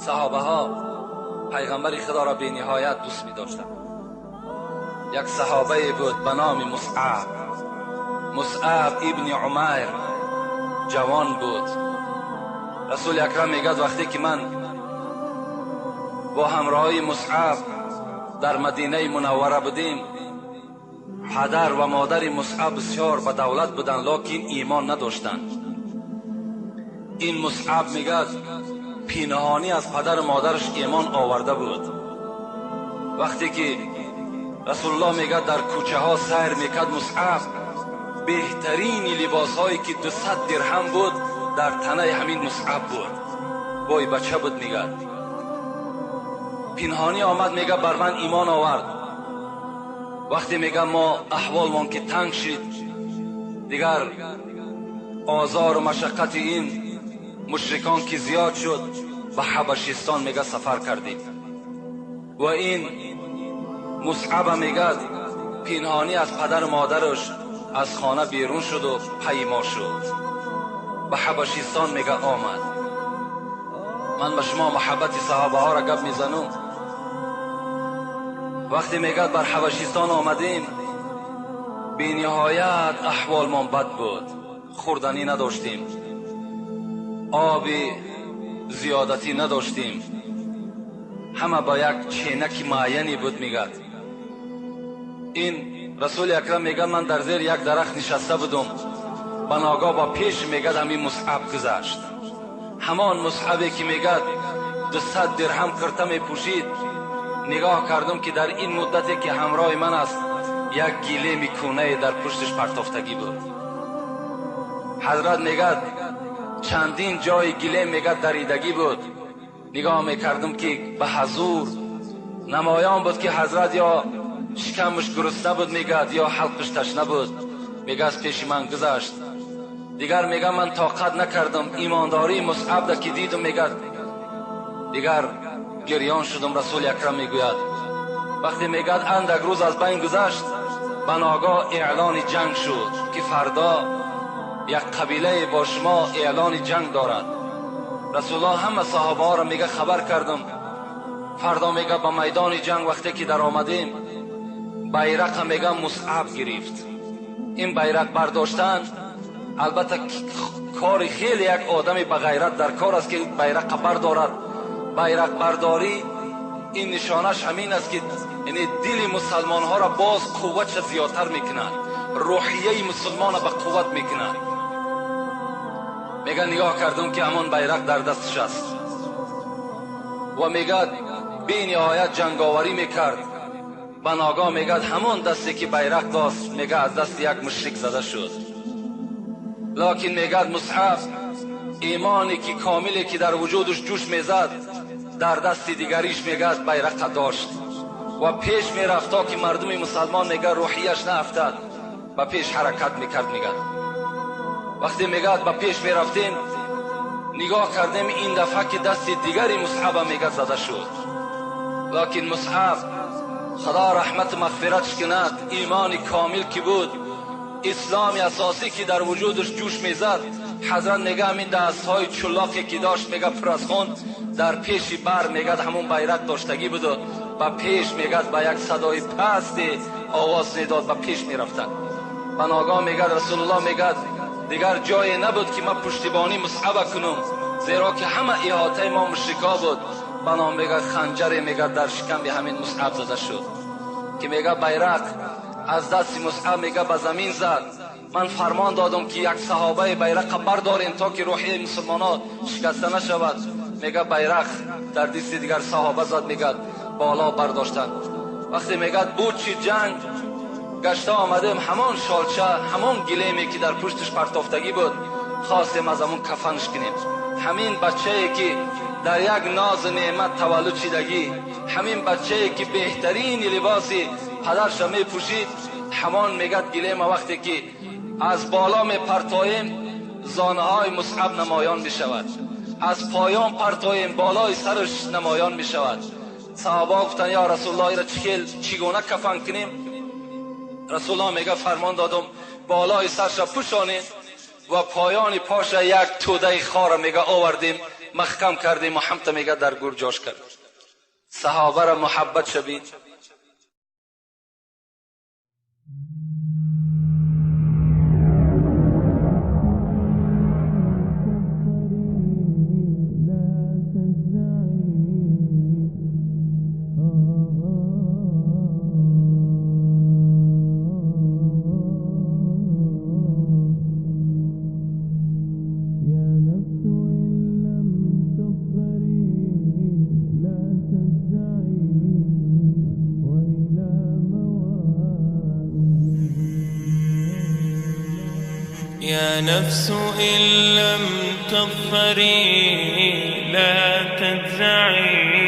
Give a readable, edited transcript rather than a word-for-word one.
Саҳобаҳо пайғамбари Худоро бениҳоят дӯст медоштанд. Як саҳобае буд ба номи Мусъаб. Мусъаб ибни Умайр ҷавон буд. Расули Акрам мегӯяд, вақте ки ман бо ҳамроҳии Мусъаб дар Мадинаи Мунаввара будем, падар ва модари Мусъаб бисёр ба давлат буданд, лекин имон надоштанд. Ин Мусъаб мегӯяд, пинҳонӣ аз падару модараш имон оварда буд. Вақте ки Расулуллоҳ мегӯяд, дар кӯчаҳо сайр мекард, Мусъаб беҳтарини либосҳое ки 200 дирҳам буд дар танаи ҳамин Мусъаб буд. Вой, бача буд, мегӯяд. Пинҳонӣ омад, мегӯяд, бар ман имон овард. Вақте мегӯяд, мо аҳволмон ки танг шид, дигар озору машаққати ин мушрикон ки зиёд шуд, ба Ҳабашистон мегӯяд сафар кардем. Ва ин Мусъаба мегӯяд, пинҳонӣ аз падару модараш аз хона берун шуду паймо шуд. Ба Ҳабашистон мегӯяд омад. Ман ба шумо муҳаббати саҳобаҳоро гап мезанам. Вақте мегӯяд бар Ҳабашистон омадем, бениҳоят аҳволмон бад буд, хӯрданӣ надоштем, оби зиёдатӣ надоштем, ҳама ба як ченаки муайяне буд, мегӯяд. Ин Расули Акрам мегӯяд, ман дар зери як дарахт нишаста будум, ба ногоҳ ба пеш мегӯяд ҳамин Мусъаб гузашт. Ҳамон Мусъабе ки мегӯяд 200 дирҳам курта мепӯшид. Нигоҳ кардам ки дар ин муддате ки ҳамроҳи ман аст, як гилеми кӯнае дар пушташ партофтагӣ буд. Ҳазрат мегӯяд, чандин ҷои гилем мегӯяд даридагӣ буд. Нигоҳ мекардам ки ба ҳазур намоён буд ки ҳазрат ё шикамаш гурусна буд, мегӯяд, ё ҳалқаш ташна буд. Мегӯяд, аз пеши ман гузашт. Дигар мегӯяд, ман тоқат накардам, имондории Мусъабда ки дидам, мегӯяд, дигар гирён шудам. Расули Акрам мегӯяд, вақте мегӯяд андак рӯз аз байн гузашт, ба ногоҳ эълони ҷанг шуд ки фардо як қабилае бо шумо эълони ҷанг дорад. Расулуллоҳ ҳама саҳобаҳоро мега хабар кардам. Фардо мега ба майдони ҷанг вақте ки даромадем, байрақа мега Мусъаб гирифт. Ин байрақ бардоштан албатта кори хеле як одами ба ғайрат дар кор аст ки байрақа бардорад. Байрақбардорӣ ин нишонаш ҳамин аст ки яъне дили мусалмонҳоро боз қувватша зиёдтар мекунад, рӯҳияи мусулмонро ба қувват мекунад. Мега нигоҳ кардам ки ҳамон байрақ дар дасташ аст ва мегӯяд бениҳоят ҷанговарӣ мекард. Ба ногоҳ мегӯяд ҳамон дасте ки байрақ дошт, мегӯяд аз дасти як мушрик зада шуд. Локин мегӯяд Мусъаб имоне ки комиле ки дар вуҷудаш ҷӯш мезад, дар дасти дигариш мегӯяд байрақа дошт ва пеш мерафт, то ки мардуми мусалмон мегӯяд рӯҳияш наафтад, ба пеш ҳаракат мекард. Мегӯяд вақте мегӯяд ба пеш мерафтем, нигоҳ кардем, ин дафъа ки дасти дигари Мусъаба мегӯяд зада шуд. Локин Мусъаб, Худо раҳмату мағфиратш кунад, имони комил ки буд, исломи асосӣ ки дар вуҷудаш ҷӯш мезад, ҳазрат мега ҳамин дастҳои чулоқе ки дошт, мега пур аз хун, дар пеши бар мегӯяд ҳамон байрақ доштагӣ буду ба пеш мегӯяд ба як садои пасте овоз медод, ба пеш мерафтанд. Ба ногоҳ мегӯяд Расулуллоҳ мегӯяд дигар ҷое набуд ки ман пуштибонӣ Мусъаба кунам, зеро ки ҳама иҳотаи мо мушрикҳо буд. Ба ном мегӯяд ханҷаре мегӯяд дар шиками ҳамин Мусъаб зада шуд ки мегӯяд байрақ аз дасти Мусъаб мегӯяд ба замин зад. Ман фармон додам ки як саҳобаи байрақа бардорем, то ки рӯҳияи мусулмонҳо шикаста нашавад. Мегӯяд байрақ дар дасти дигар саҳоба зад, мегӯяд боло бардоштанд. Вақте мегӯяд буд чи ҷанг гашта омадем, ҳамон шолча, ҳамон гилеме ки дар пушташ партофтагӣ буд, хостем аз ҳамон кафанш кунем. Ҳамин бачае ки дар як нозу неъмат таваллуд шидагӣ, ҳамин бачае ки беҳтарини либоси падарша мепӯшид, ҳамон мегӯяд гилема вақте ки аз боло мепартоем, зонаҳои Мусъаб намоён мешавад, аз поён партоем, болои сараш намоён мешавад. Саҳоба гуфтанд: ё Расулуллоҳ, инро чӣ гуна кафан кунем? Расулуллоҳ мегӯяд фармон додам болои сарша пӯшонем ва поёни поша як тӯдаи хора мега овардем, محکم کردیم و همتا میگه در گور جاش کرد. صحابه را محبت شبید. يا نفس إن لم تظفري لا تجزعي.